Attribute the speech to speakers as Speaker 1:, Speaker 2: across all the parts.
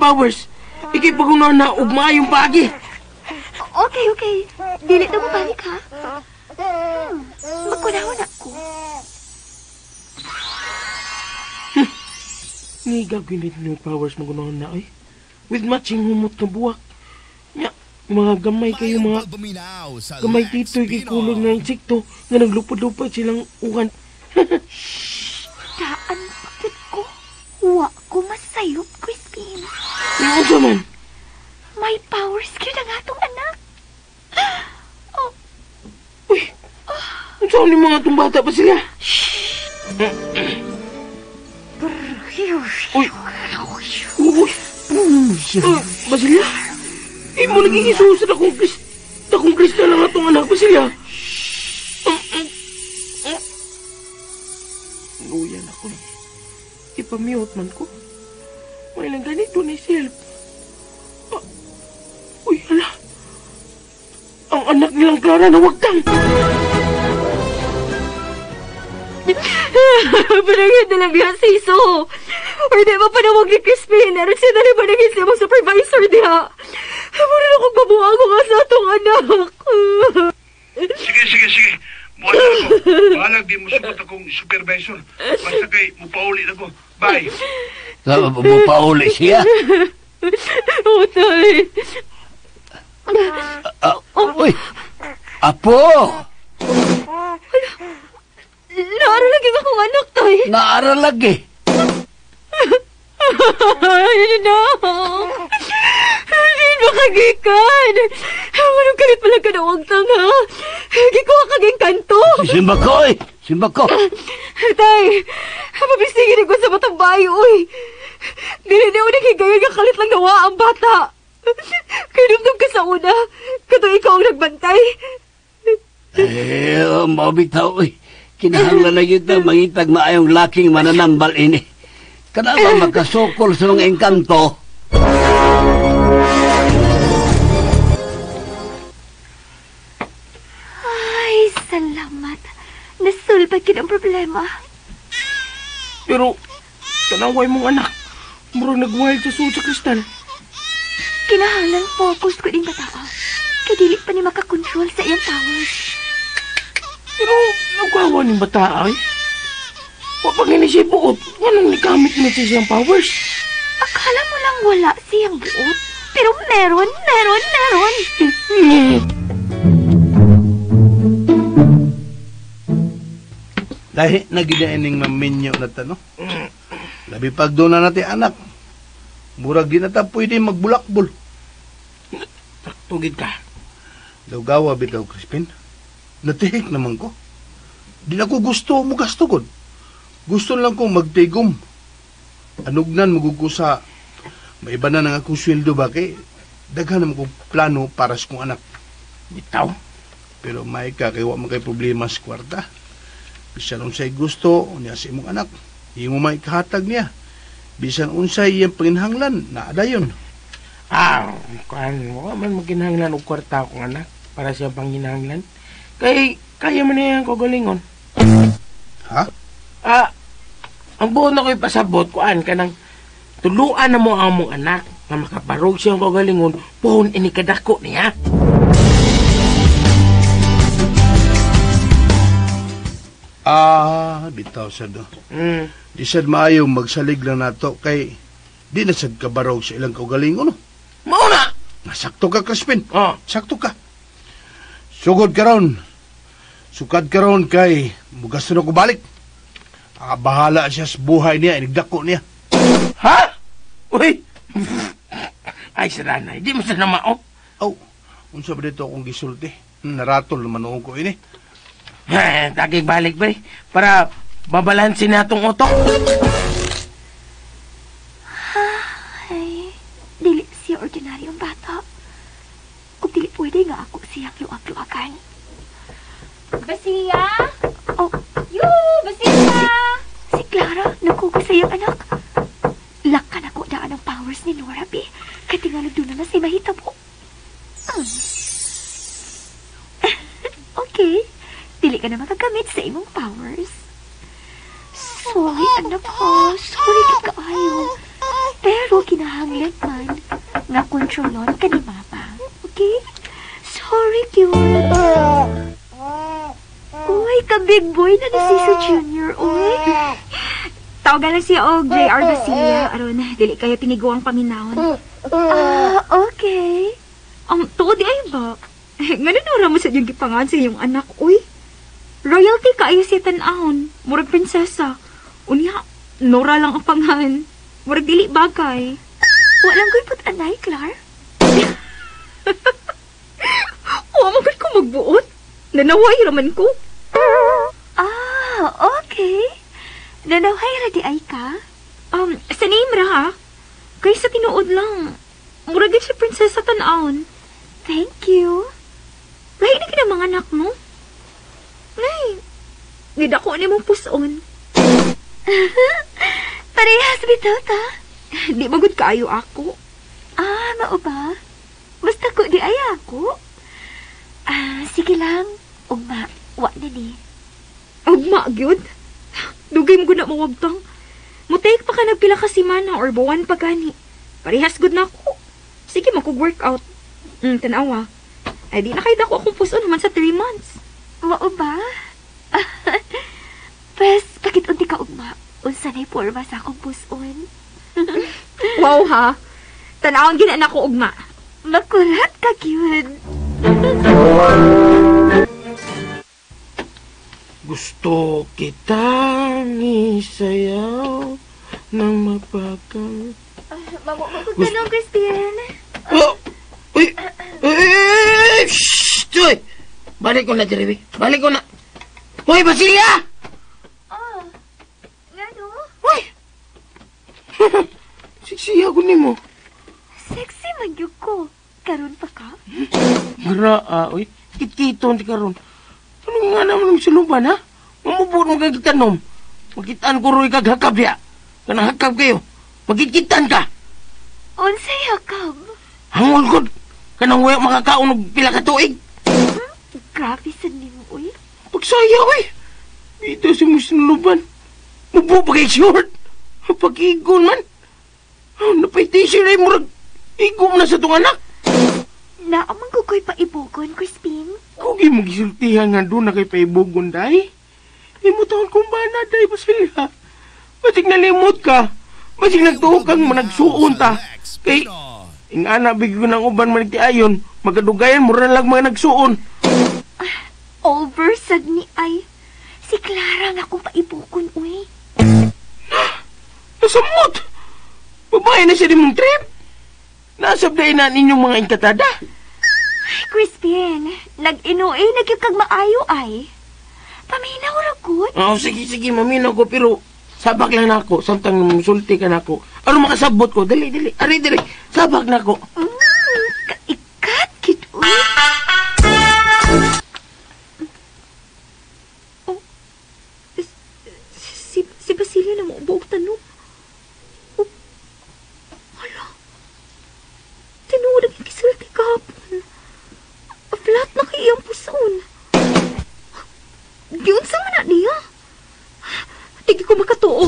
Speaker 1: powers. Ikay paguna na og maayong paagi.
Speaker 2: Okay, okay. Dili na mo panik, ha? Magkunahon ako.
Speaker 1: Ni gagawin ni powers magunahon na, oy. With matching humot na buwak. Nya, mga gamay kayo, mga gamay tito'y kay kulog na insekto nga naglupad-lupad silang uhan.
Speaker 2: Daan bakit ko? Wa ko masayop, Crispin.
Speaker 1: Ano man?
Speaker 2: May powers kayo na nga itong anak. Oh.
Speaker 1: Uy, ang saan ni mga itong bata pa sila?
Speaker 2: Shhh!
Speaker 1: Uy! Uy! Basilia? Imo nagigisusan akong kristal lang atong anak, Basilia. Luyan ako. Ipamute man ko. May lang ganito ni self. Uy, hala. Ang anak nilang Clara na wag kang.
Speaker 2: Panangin na lang diha, Siso. Or di ba panawag ni Crispin? Aron siya na rin panangin siya mong supervisor diha. Muna na kong babuha ko nga sa atong anak.
Speaker 3: Sige. Buhat ako. Bahalag di mo sugot akong supervisor. Basta kay mupaulit ako. Bye.
Speaker 4: Mupauli siya?
Speaker 2: Oo, tay.
Speaker 4: Uy! Apo!
Speaker 2: Naara lagi akong anak, tay.
Speaker 4: Naara lagi.
Speaker 2: Ay, anak. Hindi makagikan. Walang kalit pala ka na huwag tang, ha? Gikuha kaging kanto.
Speaker 4: Simba ko, eh. Simba ko.
Speaker 2: Tay, mabisingin ko sa batang bayo, uy. Dili na unang higayon nga kalit lang nawa ang bata. Kinumdum ka sa una. Kato ikaw ang nagbantay.
Speaker 4: Eh, mabitaw, uy. Kinahanglan na yun na mangitag maayong laking mananambal ini. Kanang makasukol sa mga engkanto.
Speaker 2: Ay, salamat. Nasulbad kin ang problema.
Speaker 1: Pero, tanaway mong anak. Murag nag-wild sa suod sa kristal.
Speaker 2: Kinahanglan focus ko din batao. Kay dili pa ni makakontrol sa iyang powers.
Speaker 1: Pero, nagawa ni bata ay. Wapag ini siya buot, anong nikamit na siya siyang powers?
Speaker 2: Akala mo lang wala siyang buot. Pero meron.
Speaker 3: Dahil nagidaining maminyo na ta, no? Labi pag doon na natin anak. Murag di na ta pwede magbulakbol.
Speaker 1: Tugid ka.
Speaker 3: Lugawa bitaw, Crispin. Natihik naman ko. Di na ko gusto mo gastugod. Gusto lang kong magtigom. Anugnan magugusa. Maiba na ng akong sweldo ba kay daghan naman kong plano para sa kong anak.
Speaker 1: Bitaw.
Speaker 3: Pero may ka kay wa man kay problema sa kwarta. Bisan unsay gusto niya sa imong anak, imo may kahatag niya. Bisan unsay iyang panginhanglan, naa dayon.
Speaker 1: Ah, kuan wa man maginhanglan og kwarta akong anak para sa panginhanglan. Kay kaya man niya ang kagalingon.
Speaker 3: Ha?
Speaker 1: Ah, ang buo na ko'y pasabot, kuan kanang tuluan na mo ang among anak nga makabarog siyang kagalingon, puhon ini kadako niya.
Speaker 3: Ah, bitaw sad. Di sad maayo magsalig lang nato kay di na sad kabarog sa ilang kaugalingon. No?
Speaker 1: Mao na!
Speaker 3: Nasakto ka, Crispin.
Speaker 1: Oh.
Speaker 3: Sakto ka. Sugod karon. Sukad karon kay mugasto na ko balik. Ah, bahala siya sa buhay niya, inigdako niya.
Speaker 1: Ha? Uy! Ay, saranay, di mo sa namao.
Speaker 3: Oh, unsa ba dito akong gisulti? Naratol naman noon ko ini.
Speaker 1: Tagig balik, pre. Para babalansin na itong utok.
Speaker 2: Ay, dili siya ordinaryong bata. Kung dili pwede nga ako siyang luag-luagan.
Speaker 5: Basiya?
Speaker 2: Oh.
Speaker 5: Yu, Basiya!
Speaker 2: Si Clara, nagkugo sa iyang anak. Lakan ako daan ang powers ni Nora, be. Katingalog doon na si mahitabo. Okay. Dili ka na makagamit sa imong powers. Sorry, anak ko. Sorry ka kaayo. Pero kinahanglan man nga kontrolon ka ni Mama. Okay? Sorry, cute. Uy, ka-big boy na ni Siso Junior, uy.
Speaker 5: Tawagan lang siya og JR Basilia aron dili kayo tiniguang paminawon.
Speaker 2: Ah, okay.
Speaker 5: Tuod di ay ba? Ngano nora mo sa iyong gipangan sa iyong anak, uy? Royalty kaayo siya tan-awon, murag prinsesa. Unya, Nora lang ang pangan. Murag dili bagay.
Speaker 2: Walang ko'y put-anay, Clar.
Speaker 5: Wa man ko magbuot. Nanaway raman ko.
Speaker 2: Ah, okay. Nanaway ra di ay ka?
Speaker 5: Sa name ra ha. Kay sa tinuod lang. Murag gyud siya prinsesa tan-awon.
Speaker 2: Thank you.
Speaker 5: Lahi na kina mga anak mo. Nay, gidako ni mong puson.
Speaker 2: Parehas bitaw ta.
Speaker 5: Di magud kaayo ako.
Speaker 2: Ah, mao ba? Basta ko di ay ako. Ah, sige lang. Ugma, wa na ni.
Speaker 5: Ugma gyud. Dugay mo gud na mawagtang. Mutake pa ka nagpila ka semana or buwan pa gani. Parehas gud na ako. Sige, makug-workout. Tanawa. Ay, di na kayo dako akong puson naman sa 3 months.
Speaker 2: Mao ba? Pwes, bakit unti ka ugma? Unsa na'y porma sa akong puson?
Speaker 5: Wow, ha? Tanawon gina na ako ugma.
Speaker 2: Makurat ka, cute.
Speaker 1: Gusto kitang isayaw ng mabagal.
Speaker 2: Mamukog tanong, Crispin.
Speaker 1: Oh! Uy! Uy! Shhh! Uy! Balik ko na, Jeremy. Balik ko na. Uy, Basilia!
Speaker 2: Oh, ngano?
Speaker 1: Uy! Sexy ako nimo.
Speaker 2: Sexy man gyud ko. Karon pa ka?
Speaker 1: Mara, uy. Kit-kiton ti karon. Ano nga naman ang suluban, ha? Mamubot mo kang kitanom. Makitaan ko ro'y kaghakab diya. Kanang hakab kayo. Magkikitan ka.
Speaker 2: Unsay hakab?
Speaker 1: Hangol ko. Kanang wayo makakaon og pila ka tuig.
Speaker 2: Grabe sa nimo, uy.
Speaker 1: Pagsaya, uy. Dito sa mong sinuluban. Mubo pa kay short. Pag-igon man. Napay t-shirt ay murag. Igo mo na sa itong anak.
Speaker 2: Naamang ko ko'y paibugon, Crispin.
Speaker 1: Kugi mo gisultihan nga doon na kay paibugon, day. Imo taon kong bana, day, Basilia. Basig nalimot ka. Basig nagtuo kang managsuon ta. Kay, ingana, bigyo ng uban managtiayon. Magkadugayan, mura lang mga nagsuon.
Speaker 2: Over sad ni ay. Si Clara nga akong paibugon, uy.
Speaker 1: Nasamot! Babae na siya di mong trip. Nasabday na ninyong mga ingkatada.
Speaker 2: Ay, Crispin, nag-inuay, nagyug kag maayo ay. Paminaw ra gud.
Speaker 1: Oo, sige, maminaw ko, pero sabak lang na ako. Samtang musulti ka na ako. Ano makasabot ko? Dali, dali. Ari, dali. Sabak na ako.
Speaker 2: Ikat, kit, uy.
Speaker 5: Oh, si Basilia na mo buog tanong. Oh, hala. Tinuod ang ikisulti kahapon. Flat na kay iyang puson. Giunsa man na niya. Tige ko makatuo.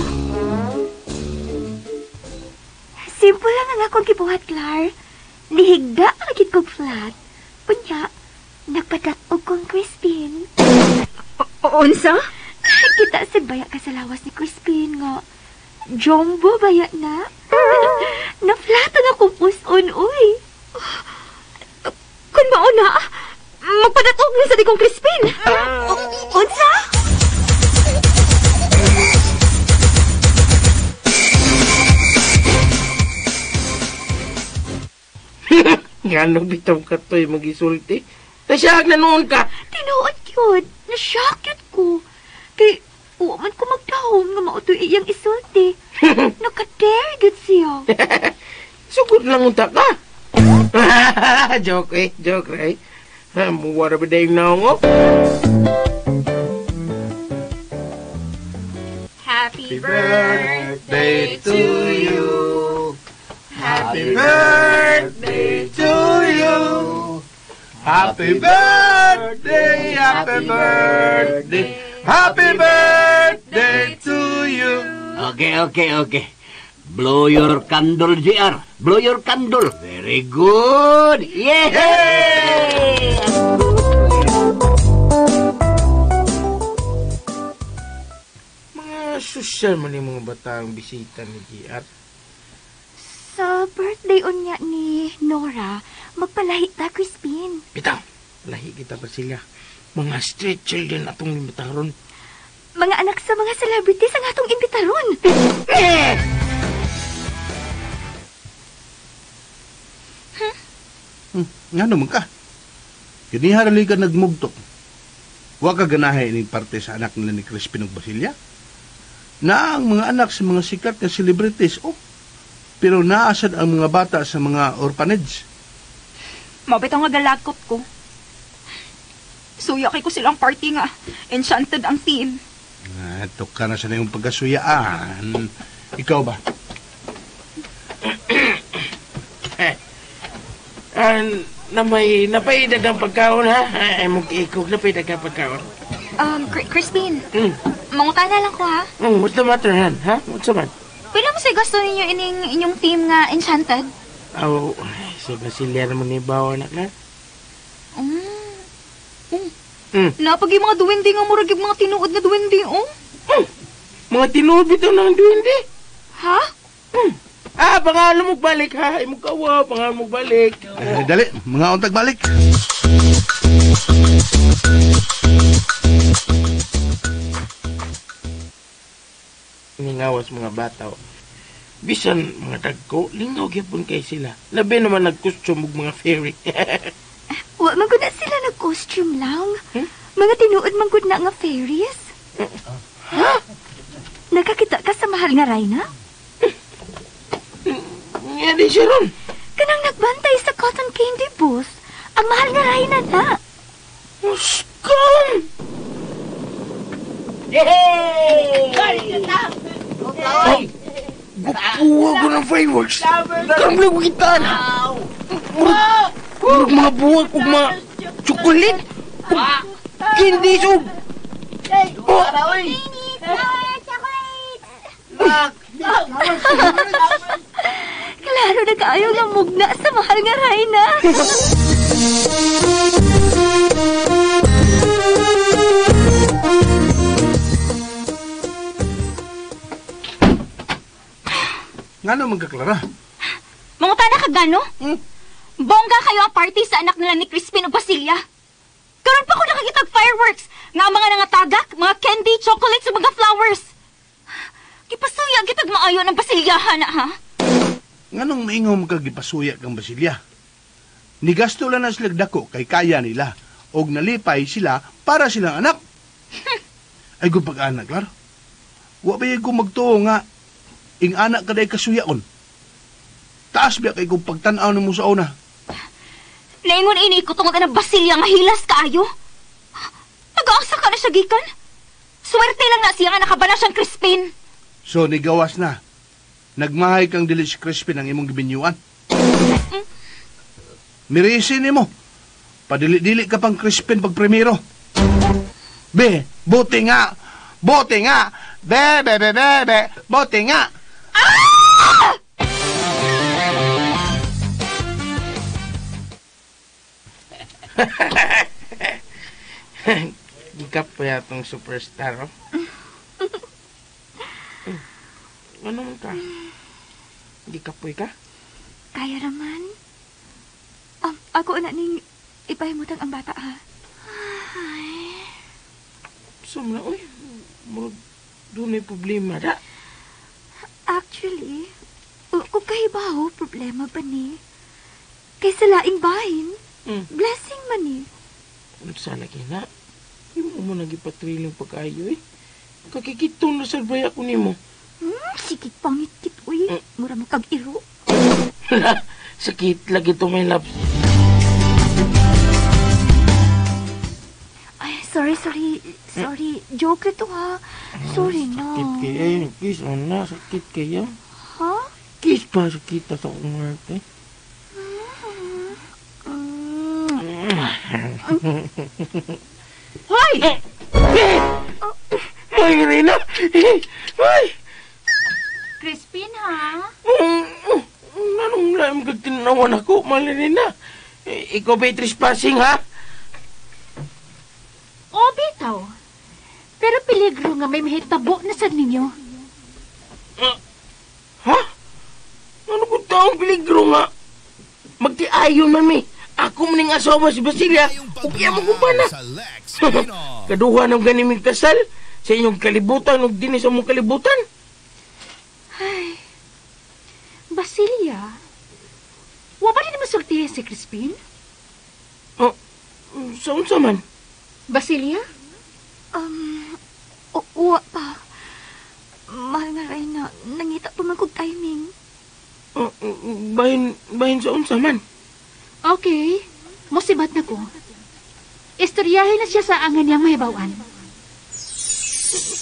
Speaker 2: Simple lang ang akong gibuhat, Clar. Nihigda ang gid kog flat. Unya, nagpadat-og kong Crispin.
Speaker 5: Unsa?
Speaker 2: Kita sad baya ka sa lawas ni Crispin nga. Jumbo baya na. Na-flat ang akong puson, uy.
Speaker 5: Kun mao na, magpadat-og na sa di kong Crispin.
Speaker 2: Unsa?
Speaker 1: Ngano bitaw ka to'y magisulti? Nasyag na noon ka.
Speaker 2: Tinuod yun. Nashock yun ko. Kay, uman ko magdahom nga mautoy iyang isulti. Nakadare gud siya.
Speaker 1: Sugod lang unta ka. Joke eh. Joke, right? Muwara ba dayong naong, oh?
Speaker 5: Happy
Speaker 3: birthday to you. Happy birthday to you. Happy birthday, happy birthday, happy birthday to you.
Speaker 4: Okay. Blow your candle, JR. Blow your candle. Very good. Yay!
Speaker 1: Mga social man yung mga batang bisita ni JR.
Speaker 2: Sa birthday unya ni Nora, magpalahi ta, Crispin.
Speaker 1: Bitaw, lahi kita pa sila. Mga street children atong imbitaron.
Speaker 2: Mga anak sa mga celebrities ang atong imbitaron.
Speaker 3: Nga naman ka. Kiniharali ka nagmugtok. Wa ka ganahe ining parte sa anak nila ni Crispin ug Basilia. Na ang mga anak sa mga sikat nga celebrities, oh. Pero naasad ang mga bata sa mga orphanage.
Speaker 5: Mabitaw nga galakot ko. Suya kay ko silang party nga. Enchanted ang theme.
Speaker 3: Ah, ka na sa iyong pagkasuyaan. Ikaw ba?
Speaker 1: Na may napaidag ang pagkaon, ha? Ay, mong ikog, napaidag ang pagkaon.
Speaker 5: Crispin, mangutana lang ko, ha?
Speaker 1: What's the matter, han? Ha? What's the matter?
Speaker 5: Pila mo say gusto ninyo ining inyong theme nga enchanted?
Speaker 1: Oh, si Basilia naman ni Bawa, anak na.
Speaker 5: Napag yung mga duwende nga, murag yung mga tinuod na duwende, oh.
Speaker 1: Mga tinuod bitaw ng duwende?
Speaker 5: Ha?
Speaker 1: Ah, pangalan mo balik, ha? Ay, mukawa, pangalan mo balik.
Speaker 3: Eh, dali, mga untag balik.
Speaker 1: Ningawas mga bata, oh. Bisan mga tagko, lingaw gyapon kay sila. Labi naman nag-costume og mga fairy.
Speaker 2: Wa man gud na sila nag-costume lang. Mga tinuod man gud na nga fairies.
Speaker 1: Ha?
Speaker 2: Nakakita ka sa mahal nga Reyna?
Speaker 1: Nga di siya ron.
Speaker 2: Kanang nagbantay sa cotton candy booth, ang mahal nga Reyna na.
Speaker 1: Muskom!
Speaker 4: Yay!
Speaker 1: Gupuwa ko ng fireworks. Karang ko kita na. Murag mga buwag ug mga chocolate. Candy sug.
Speaker 2: Klaro na kaayo nga mugna sa mahal nga Reyna.
Speaker 3: Nga naman ka, Clara?
Speaker 5: Mangutana ka gano? Bongga kayo ang party sa anak nila ni Crispin ug Basilia. Karon pa ko nakakita og fireworks nga ang mga nangatagak, mga candy, chocolates ug mga flowers. Gipasuya gitag maayo ng Basilyahan na, ha?
Speaker 3: Nganong maingaw mo kag gipasuya kang Basilia? Nigasto lang na sila dako kay kaya nila og nalipay sila para silang anak. Ay kung pag-anak, Clara. Wa ba ko magtuo nga ing anak kaday kasuyaon. Taas biya kay kung pagtan-aw nimo sa una.
Speaker 5: Naingon ini ko tungod ang Basilia nga hilas kaayo. Nag-aasa ka na siya gikan. Swerte lang na siya nga nakabala siyang Crispin.
Speaker 3: So nigawas na. Nagmahay kang dili si Crispin ang imong gibinyuan. Mirisi nimo. Padili-dili ka pang Crispin pag primero. Be, bote nga. Bote nga. Be, be, be, be, be. Bote nga.
Speaker 5: Ah!
Speaker 1: Gikapoy atong superstar, oh. Ano man ka? Gikapoy ka?
Speaker 2: Kaya raman. Ako na ning ipahimutang ang bata, ha? Ay.
Speaker 1: Sumna, uy. Murag doon may problema, da?
Speaker 2: Actually, kung kahibaw, problema ba ni? Kaysa laing bahin, blessing man ni.
Speaker 1: Unsa lagi na? Imo mo nagipatriling pag-ayo, eh. Kakikitong na salbay ako nimo.
Speaker 2: Sikit pangit-kit, uy. Mura mo kag-iro.
Speaker 1: Sakit lagi to, my loves.
Speaker 2: Ay, sorry. Sorry. Joke na to, ha? Sorry na.
Speaker 1: Sakit kayo. Kiss mo na. Sakit kayo.
Speaker 2: Ha?
Speaker 1: Kiss pa. Sakit sa akong heart, eh.
Speaker 5: Hoy!
Speaker 1: Ay, Reyna! Ay!
Speaker 5: Crispin, ha?
Speaker 6: ha?
Speaker 1: Anong laim kag tinanawan ako, Malarina? Ikaw ba'y trespassing, ha?
Speaker 6: O, bitaw. Pero peligro nga may mahitabo na sad ninyo.
Speaker 1: Ha? Ano kung taong peligro nga? Magtiayon, mami. Ako maning asawa si Basilia. Ug iya mo kumpana. Kaduha ng ganiming kasal sa inyong kalibutan ug dinhi sa mong kalibutan.
Speaker 6: Ay, Basilia, wa ba din masultihan si Crispin?
Speaker 1: Oh, sa unsa man?
Speaker 6: Basilia?
Speaker 2: Wa pa. Mahal nga, Reyna. Nangita pa man kog timing.
Speaker 1: Oh, bahin sa unsa man?
Speaker 6: Okay. Musibat na ko. Istoryahin na siya sa angan niyang mahibawan.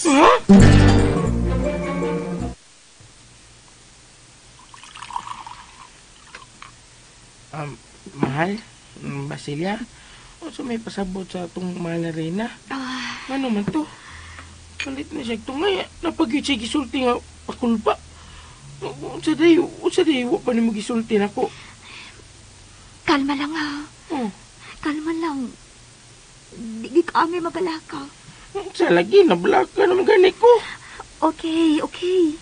Speaker 1: Ha? Mahal, Basilia, unsa may pasabot sa atong mahal na Reyna? Ano man to? Kalit na siya tungay. Napagit siya gisulti nga pakulpa. Unsa day, wa pa nimo gisulti nako.
Speaker 2: Kalma lang, ha?
Speaker 1: Oh.
Speaker 2: Kalma lang. Di ka angay mabalaka.
Speaker 1: Sa lagi, nabalaka naman gani ko.
Speaker 2: Okay, okay.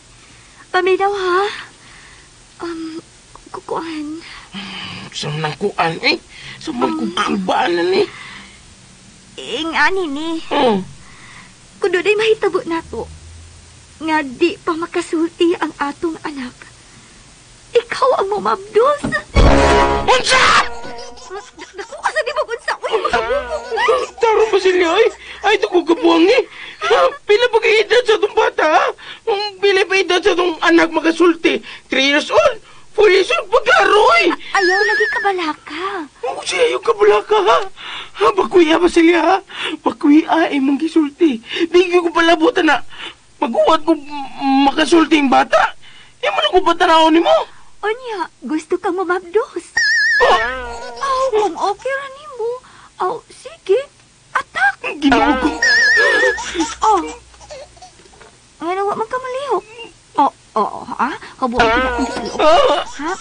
Speaker 2: Paminaw, ha? Kukuan.
Speaker 1: Sa manang kuan, eh. Sa manang kukulbaan na ni.
Speaker 2: Ing-ani ni.
Speaker 1: Oh.
Speaker 2: Kung doon'y mahitabo na to, nga di pa makasulti ang atong anak, ikaw ang mumabdos.
Speaker 1: Unsa!
Speaker 2: Naku, asa di mag-unsa? Uy, makabubog.
Speaker 1: Taro ba sila, ay? Ay, ito ko kabuang, eh. Pila pa kayo edad sa itong bata, ha? Pila pa edad sa itong anak makasulti? 3 years old? 4 years old? Pagkaro, eh.
Speaker 2: Ayaw lagi kabalaka.
Speaker 1: Oo, siya, ayaw kabalaka, ha? Ha, bakuya ba sila, ha? Bakuya, ay mong gisulti. Di ko palabutan na maguwat ko makasulti yung bata. Eh, man ako ba ni mo?
Speaker 2: Onya, gusto kang mamabdos.
Speaker 1: Oh!
Speaker 2: Aw, kung okay ra nimo. Aw, sige. Atak!
Speaker 1: Ginoo ko.
Speaker 2: Oh. Ngano wa man ka malihok? Oh, oh, ha? Habuan kita kung sa loob. Ha?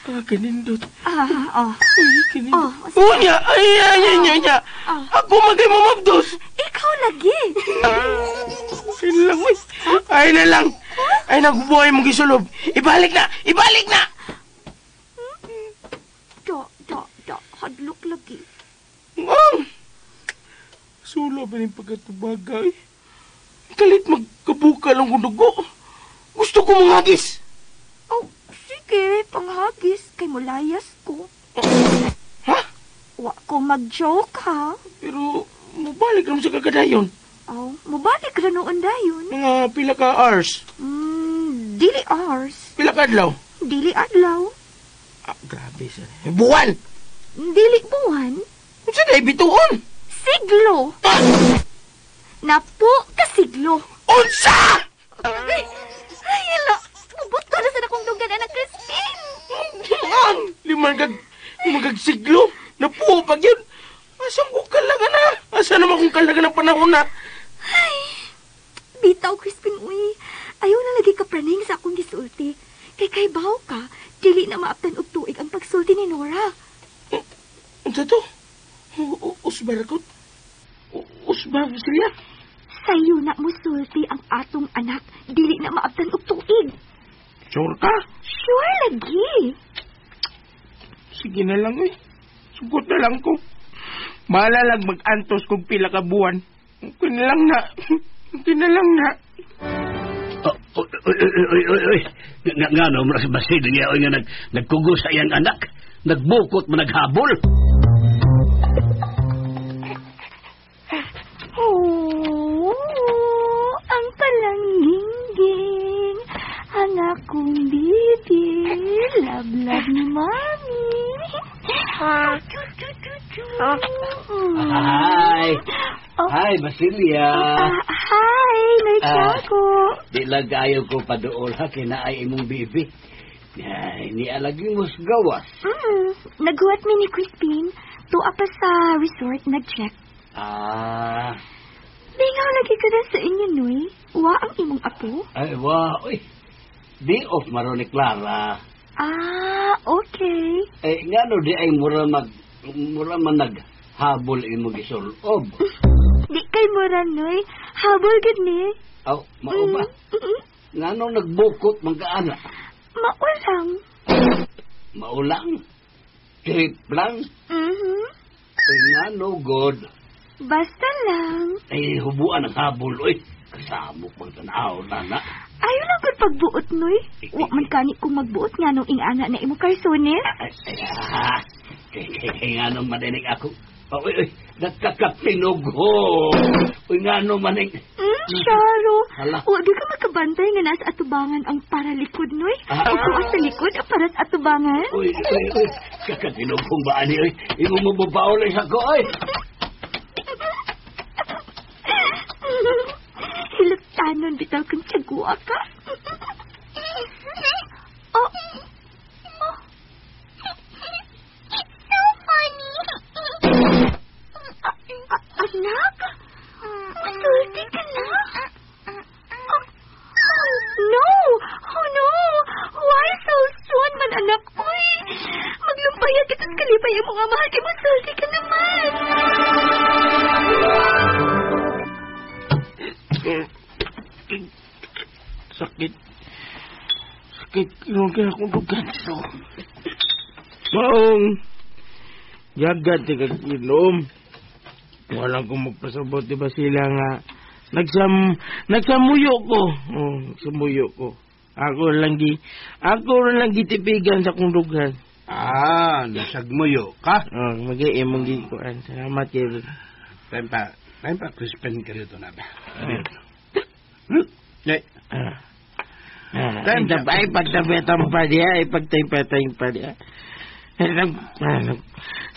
Speaker 1: Ah, kanindot.
Speaker 2: Ah, oh.
Speaker 1: Uy, kanindot.
Speaker 2: Oh,
Speaker 1: Unya, ay, ay, ay, ay, ay. Ako magay mamabdos.
Speaker 2: Ikaw lagi.
Speaker 1: Ay na lang, uy. Ay na lang. Ay nagbubuhay mong gisulob. Ibalik na! Ibalik na!
Speaker 2: Da, da, da. Hadlok lagi.
Speaker 1: Oh! Sulo ba yung pagkatubagay? Kalit magkabukal ang dugo. Gusto ko manghagis.
Speaker 2: Oh, sige. Panghagis. Kay mulayas ko.
Speaker 1: Ha?
Speaker 2: Wa ko mag-joke, ha?
Speaker 1: Pero, mubalik naman sa kakadayon.
Speaker 2: Oh, mubalik ra noon dayon.
Speaker 1: Mga pila ka hours?
Speaker 2: Dili hours.
Speaker 1: Pila ka adlaw?
Speaker 2: Dili adlaw.
Speaker 1: Ah, grabe sa. Buwan!
Speaker 2: Dili buwan.
Speaker 1: Unsa day bituon?
Speaker 2: Siglo.
Speaker 1: Ah!
Speaker 2: Napo ka siglo.
Speaker 1: Unsa?
Speaker 2: Ay, ay, hala. Mubuto na sa akong dunggan anak Crispin.
Speaker 1: Ang limang kag siglo. Napuo pag yun. Asa ko kalaga na? Asa naman kung kalaga ng panahon na?
Speaker 2: Ay, bitaw, Crispin, uy. Ayaw na lagi ka praning sa akong gisulti. Kay kay baw ka, dili na maaptan og tuig ang pagsulti ni Nora.
Speaker 1: Unsa to? Usba ra ko? Usba sila?
Speaker 2: Sayo na musulti ang atong anak, dili na maaptan og tuig.
Speaker 1: Sure ka?
Speaker 2: Sure lagi.
Speaker 1: Sige na lang, uy. Sugot na lang ko. Malalag mag-antos kung pila ka buwan. Okay na lang na. Okay na lang na.
Speaker 4: Oh, oy, oy, oy, oy. Nga no, si Basilio niya, oy, nga nagkugo sa iyang anak. Nagbukot mo, naghabol.
Speaker 2: Oh, ang palangingging. Ang akong bibi. Love, love ni Mami.
Speaker 4: Hi.
Speaker 2: Oh.
Speaker 4: Hi, Basilia.
Speaker 2: Hi, Nay Chaco.
Speaker 4: Di lang kayo ko paduol ha, kinaay imong bibi. Ay, ni alagi mo sa gawas.
Speaker 2: Naghuwat mi ni Crispin. Tuwa pa sa resort, nag-check.
Speaker 4: Ah.
Speaker 2: Mingaw lagi ka na sa inyo, Noy. Wa ang imong apo?
Speaker 4: Ay, wa. Uy. Day off maron ni Clara.
Speaker 2: Ah, okay.
Speaker 4: Eh, ngano di ay mura man naghabol imo gisulob.
Speaker 2: Di kay mura, Noy. Habol gid ni.
Speaker 4: Aw, mao ba? Ngano nagbukot man ka ana?
Speaker 2: Maulang.
Speaker 4: Maulang? Trip lang?
Speaker 2: Mhm.
Speaker 4: Eh, ngano god?
Speaker 2: Basta lang.
Speaker 4: Ay, hubuan ang habol, oy. Kasamok pang tanaw na na.
Speaker 2: Ayaw lang kung pagbuot, Noy. Wa man kani kung magbuot nga nung ingana na imo karsones.
Speaker 4: Ay, kay nga nung maninig ako. Oy, oy, nagkakapinugho. Uy, nga nung maning...
Speaker 2: Charo.
Speaker 4: Hala.
Speaker 2: Wa di ka makabantay nga nasa atubangan ang para likod, Noy. O kung sa likod ang para sa atubangan.
Speaker 4: Uy, uy, uy. Kakapinughong ba ani, oy? Imo mo babaw lang sa ko, oy.
Speaker 2: Hilutanon bitaw kung tiyagua ka. Oh. Oh.
Speaker 7: It's so funny.
Speaker 2: Anak? Masulti ka na? Oh, no! Oh, no! Why so soon man, anak? Uy! Maglumpaya kita sa kalipay ang mga mahal kay masulti ka naman!
Speaker 1: Sakit. Sakit. Yung kaya akong dugan. So, maong yagad ti kag-inom. Walang kong magpasabot, di ba sila nga nagsamuyo ko. Oh, nagsamuyo ko. Ako lang gitipigan sa akong dughan.
Speaker 3: Ah, nasagmuyo ka?
Speaker 1: Oh, mag-iimong gikuan. Salamat kayo.
Speaker 3: Time pa, Crispin ka rito na ba?
Speaker 1: Ay, pagtapetan pa diya. Ay, pagtapetan pa diya.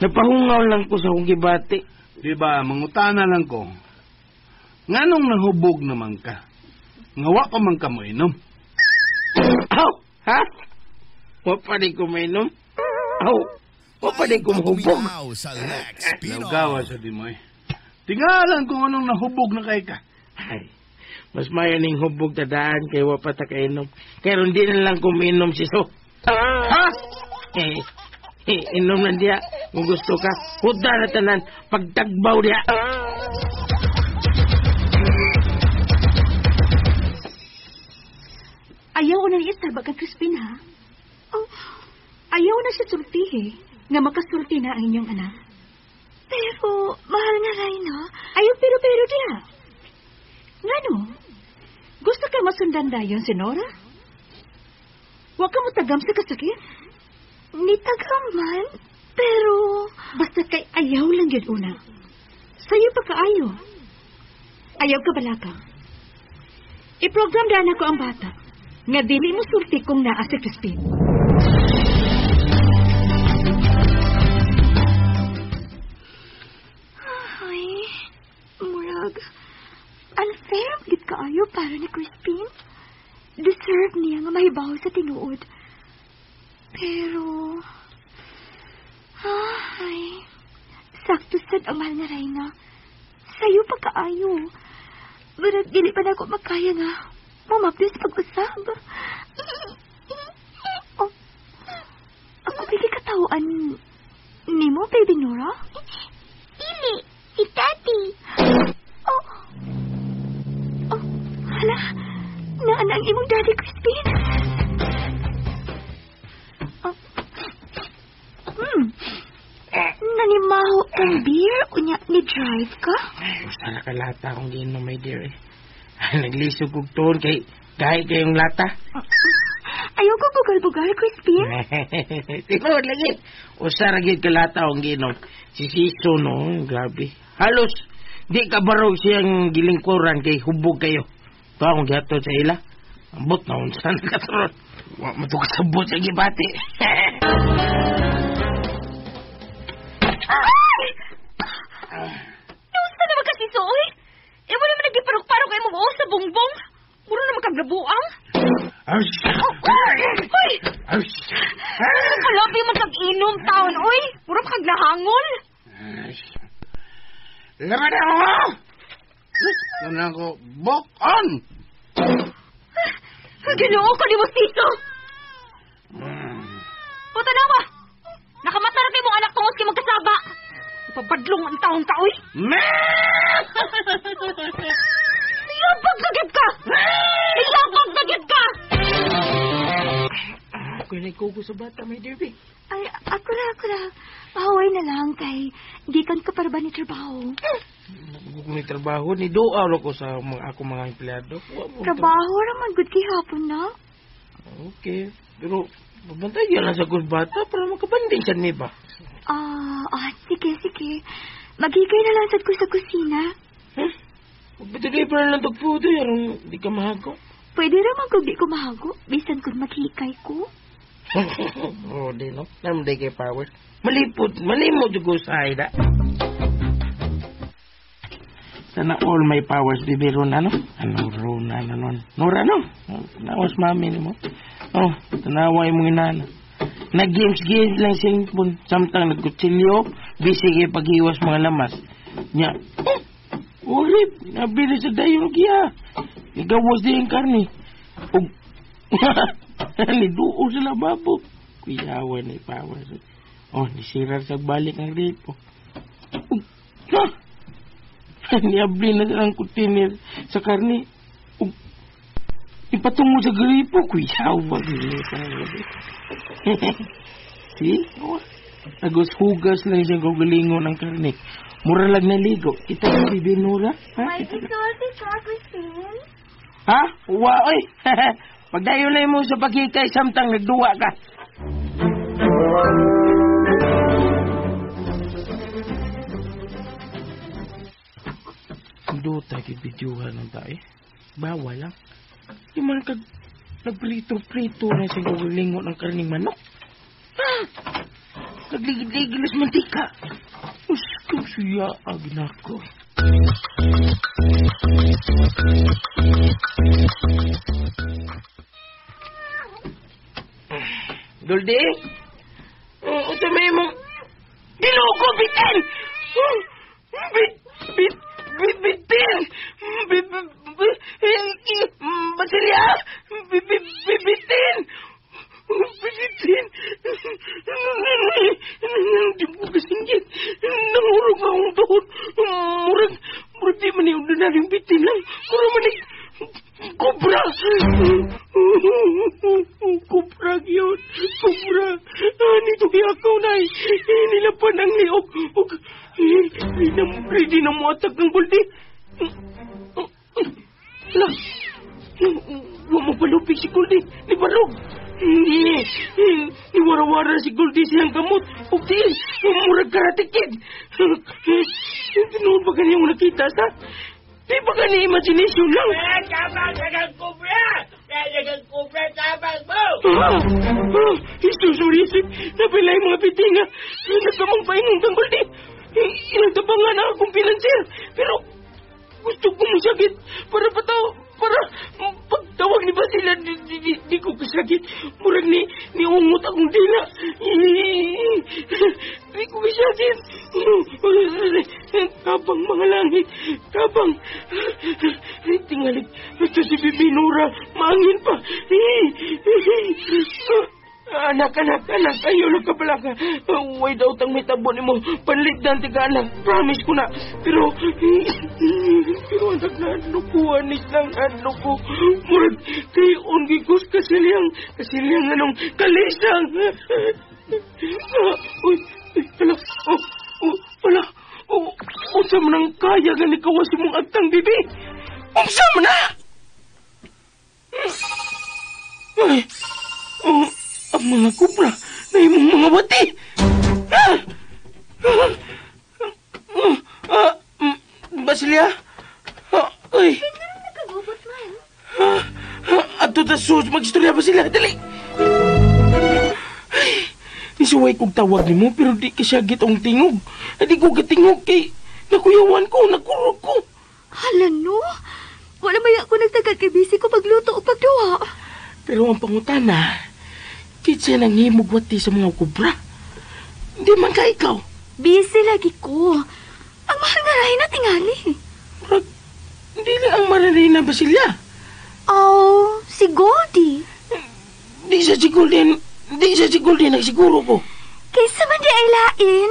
Speaker 1: Napahungaw lang ko sa akong gibati.
Speaker 3: Diba, mangutana lang ko. Nganong nahubog naman ka? Ngawa pa man ka mo inom?
Speaker 1: Aw! Ha? Wa pa rin ko mainom? Aw! Wa pa rin ko mahubog?
Speaker 3: Naugawa sa di mo eh. Tingalan kung anong nahubog na kay ka.
Speaker 1: Ay, mas mayo ning hubog tadaan kay wa pa ta kainom. Kaya di na lang kuminom si So.
Speaker 3: Ha?
Speaker 1: Eh, inom lang diya. Kung gusto ka, huda na tanan. Pagtagbaw diya.
Speaker 6: Ayaw na niistab kang Crispin, ha?
Speaker 2: Oh.
Speaker 6: Ayaw na siya sultihi, nga makasulti na ang inyong anak.
Speaker 2: Pero, mahal nga, Reyna.
Speaker 6: Ayaw pero-pero diya. Ngano? Gusto ka masundan dayon si Nora? Huwag ka mo tagam sa kasakit.
Speaker 2: Ni tagam man, pero...
Speaker 6: Basta kay ayaw lang yun una. Sa'yo pa kaayo. Ayaw ka balaka. I-program daan ako ang bata. Nga dili mo sulti kung naa si Crispin.
Speaker 2: Ay, murag. Unfair gid kaayo para ni Crispin. Deserve niya nga mahibaw sa tinuod. Pero... Ay, sakto sad ang mahal nga Reyna. Sayo pa kaayo. Murag dili pa na ako makaya nga mumapis pag-usab. Oh, ako pili katawaan nimo, baby Nora?
Speaker 7: Dili, si Tati.
Speaker 2: Oh, oh, hala. Naan ang imong daddy, Crispin. Oh. Nanimaho kang beer, unya ni drive ka?
Speaker 1: Ay, basta nakalata akong giinom, my dear. Eh. Naglisog kog tuon kay gahi kayong lata.
Speaker 2: Ayaw ko bugal-bugal, Crispin.
Speaker 1: Tinuod lagi. Usa ra gyud ka lata akong giinom. Si Siso, no? Grabe. Halos, di ka barog siyang gilingkuran kay hubog kayo. Ito akong gihatod sa ila. Ambot na unsa na katuron. Wa mo to kasabot sa gibati.
Speaker 5: Ay! Nausa naman kasi so, oy. Imo naman nagiparok-parok kay mong sa bongbong. Muro naman kag nabuang. Hoy! Palabi man kag inom taon, oy. Muro man kag nahangol.
Speaker 3: Laban ako! Ano ko, bok on!
Speaker 5: Ginoo ko ni Mustiso! O tanawa! Nakamata na kay mong anak tungod kay magkasaba! Pabadlong ang taong ka, uy! Iyabag na gid ka! Iyabag na gid ka!
Speaker 1: Ako na ikugo sa bata, may derby.
Speaker 2: Ay, ako ra. Pahaway na lang kay gikan ka para ba ni trabaho.
Speaker 1: Kung ni trabaho, ni doa ko sa mga ako mga empleyado.
Speaker 2: Trabaho ra man gud kay hapon na.
Speaker 1: Okay, pero pabantay lang sa good bata para makabanding sa niba.
Speaker 2: Sige. Maghigay na lang sad ko sa kusina.
Speaker 1: Huh? Magpatuloy pa lang tagputo, yarong di ka mahago.
Speaker 2: Pwede ra man kung di ko mahago, bisan kung maghikay ko.
Speaker 1: Oh, di no? Naman kay power. Malipot, malimot yung ko sa aida. Sana all my powers, bibi Rona, no? Ano, Rona, ano nun? Nora, no? Nawas mami ni mo. Oh, tanawa yung mga inana. Nag-games-games lang siyang pun. Samtang nagkutsilyo, busy kay paghiwas mga lamas. Nya, oh, urip, nabili sa dayon giya. Nigawas din yung karni. Ug, niduo sa lababo. Kuyawa ni powers. Oh, nisirar sa balik ang ripo. Ug, ha? Niabli na silang kutiner sa karni. Ug, ipatungo sa gripo. Kuyawa ni powers. See? Oh, Agos-hugas lang siyang kagalingon ng karni. Mura lang naligo. Kita na, Bibi Nora. Ha?
Speaker 2: May isulti ka, Christine?
Speaker 1: Ha? Wa, oy. Pagdayon na mo sa paghikay, samtang nagduwa ka. Duta, kibidyohan ng tayo. Bawal lang. Di man kag nagprito-prito na siyang kagalingon ng karning manok. Ha? Nagligid-ligid mantika. Usko siya, agnako. Dolde? Unsa may mong Ginoo bitin! Bit bit bitin! Bit Basilia! Bitin! Bitin! Di ko kasinggit. Nangurog akong tuhod. Murag di man yung ordinaryong bitin lang. Murag man Kobra! Kobra yun. Kobra. Nito yakaw na. Nilapan ang liog. Ready na mo atak ng buldi. Ala. Huwag mo palupig si Goldie. Ni Barog. Ni wara-wara si Goldie siyang gamot. O di, murag Karate Kid. Tinuod ba kaniyang nakita sa? Di ba ka ni imagination lang?
Speaker 4: Tabang sa kobra! Kaya kobra, tabang mo!
Speaker 1: Jesus, Marisip! Napila yung mga bitinga. Nagkamang paingong tanggol di. Ilang tabangan na akong pinanser. Pero gusto ko masakit para pataw, para pagtawag ni Basila, di ko kasakit. Murag ni ungot akong dila. Di ko kasakit. Tabang mga langit, tabang. Tingalig, ito si Bibi Nora, maangin pa. Anak, ayaw lang ka pala ka. Way daw tang may tabo ni mo. Panligdan ti ka, anak. Promise ko na. Pero anak, naadlo ko. Anis lang naadlo ko. Murag, kay ongigos kasilyang anong kalisang. Uy, ala, ala. Unsa man ang kaya nga nikawas imong agtang, bibi? Unsa man na? Ay, ang mga kubra na imong mga wati. Basilia? Ay.
Speaker 2: Nagkagubot man.
Speaker 1: Ato ta sus, magstorya Basilia, dali. Ay, nisuway kong tawag nimo pero di ka siya gitong tingog. Di ko katingog kay nakuyawan ko, nakurog ko.
Speaker 2: Hala no, wala may ako nagtagal kay busy ko pagluto o pagduha.
Speaker 1: Pero ang pangutana, kitsa nang himugwati sa mga kubra. Hindi man ka ikaw.
Speaker 2: Busy lagi ko. Ang mahal nga rahin na tingali.
Speaker 1: Murag, hindi lang ang mararina, Basilia.
Speaker 2: Oh, Si Goldie.
Speaker 1: Di sa si Goldie, di sa si Goldie, nagsiguro ko.
Speaker 2: Kaysa man di ay lain.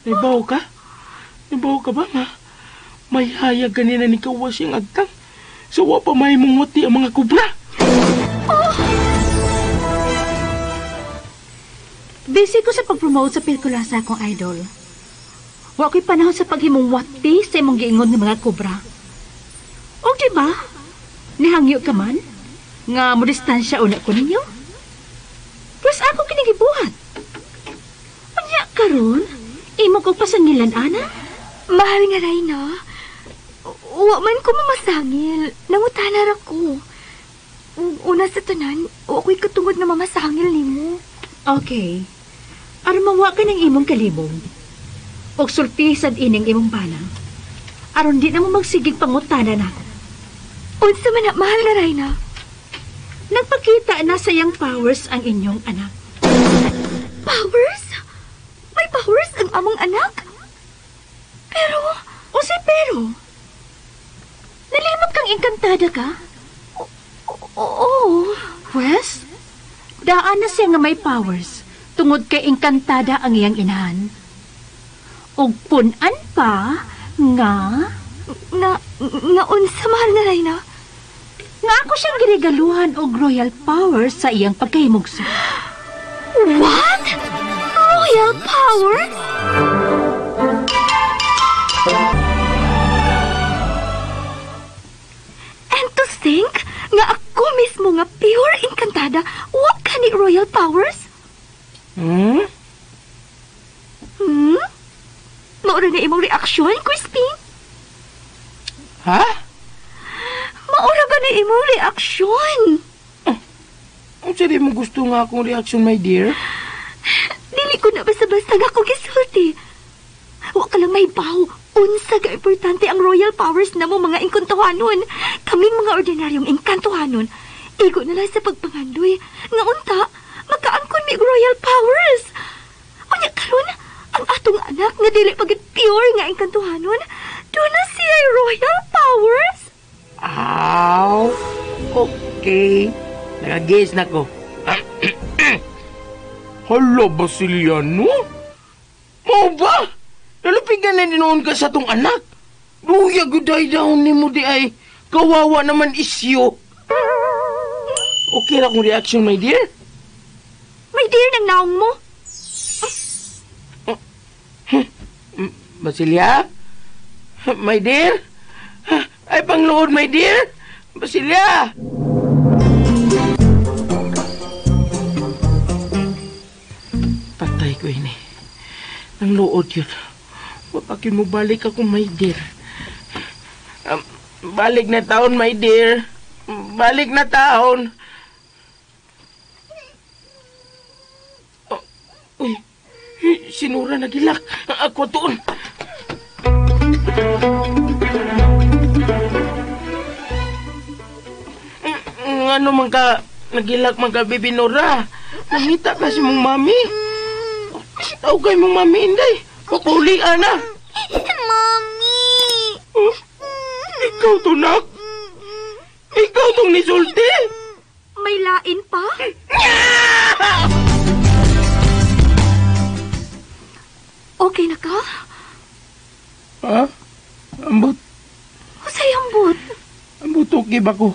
Speaker 1: Naibaw ka? Naibaw ka ba nga? May hayag ganina ni kawas yung agtang. So wa pa may mungwati ang mga kubra.
Speaker 6: Oh. Busy ko sa pag-promote sa pelikula sa akong idol. Wa ko'y panahon sa paghimong wati sa imong giingon ng mga kubra. O di ba? Nihangyo ka man? Nga mo distansya una ko ninyo? Plus ako kinigibuhat. Unya karon, imo kog pasangilan, ana?
Speaker 2: Mahal nga, Reyna. Wa man ko mamasangil. Nangutana ra ko. Una sa tanan, wa ko'y katungod nga mamasangil nimo.
Speaker 6: Okay. Aron mawa ka ng imong kalibong. Og sulti sad ining imong bana. Aron di na mo magsigig pangutana nako.
Speaker 2: Unsa man na, mahal nga, Reyna?
Speaker 6: Nagpakita na sa iyang powers ang inyong anak.
Speaker 2: Powers? May powers ang among anak? Pero...
Speaker 6: O si pero? Nalimot kang engkantada ka?
Speaker 2: Oo.
Speaker 6: Pwes, daan na siya nga may powers tungod kay engkantada ang iyang inahan. Og punan pa nga...
Speaker 2: Nga unsa, mahal nga, Reyna?
Speaker 6: Nga ako siyang giregaluhan og royal powers sa iyang pagkahimugso.
Speaker 2: What? Royal powers? And to think nga ako mismo nga pure engkantada, wa kani royal powers?
Speaker 1: Hmm?
Speaker 2: Hmm? Maura na imong reaksyon, Crispin?
Speaker 1: Ha?
Speaker 2: Maura ba na imong reaksyon?
Speaker 1: Unsa di mo gusto nga akong reaksyon, my dear?
Speaker 2: Dili ko na basta-basta nga ako gisulti. Wa ka lang may baw. Unsa ka importante ang royal powers na mo mga engkantohanon. Kaming mga ordinaryong engkantohanon, igo na lang sa pagpangandoy. Nga unta, makaangkon mi royal powers. Unya karon, ang atong anak nga dili pagid pure nga engkantohanon, doon na siya royal powers.
Speaker 1: Aw, okay. Nag-guess na ko. Hala, Basiliano? Mao ba? Nalapigan na dinoon ka sa tong anak. Luya, guday down ni mo di ay. Kawawa naman isyo. Okay ra akong reaction, my dear?
Speaker 2: My dear, nang naong mo.
Speaker 1: Basilia? My dear? Ay, pangluod, my dear? Basilia! Patay ko ini. Nang luod yun. Wapakin mo balik ako, my dear. Balik na taon, my dear. Balik na taon. Oh, uy, sinura nagilak. Ako tuon. Ano man ka, nagilak man ka, Baby Nora. Nangita ka si mong mami. Tawag kay mong mami, inday. Pakuli, ana.
Speaker 7: Mami!
Speaker 1: Oh, ikaw to, nak. Ikaw tong nisulti.
Speaker 2: May lain pa? Okay na ka?
Speaker 1: Ha? Ambot.
Speaker 2: Usay ambot?
Speaker 1: Ambot, okay ba ko?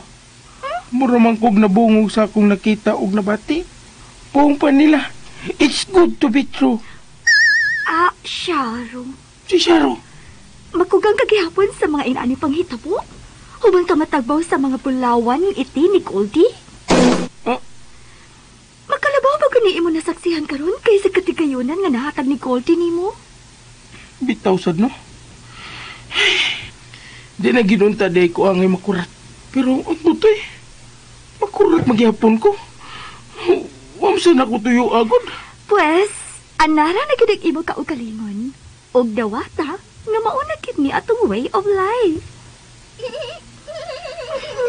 Speaker 1: Mura man kog nabungog sa akong nakita og nabati. Buong pa nila. It's good to be true.
Speaker 2: Ah, Sharo.
Speaker 1: Si Sharo?
Speaker 2: Makugang kagihapon sa mga inaani panghitabo? Human ka matagbaw sa mga bulawan iti ni Goldie?
Speaker 1: Oh?
Speaker 2: Makalabaw ba gani imo nasaksihan karon kaysa katigayunan nga nahatag ni Goldie nimo?
Speaker 1: Bitaw sad no? Di na ginunta day ko ang makurat. Pero ang butoy, makurat magyapon ko. Wamsa na ko tuyo agod.
Speaker 2: Pues, anara na gid ang imo kaugalingon. Og dawata nga mauna gid ni atong way of life.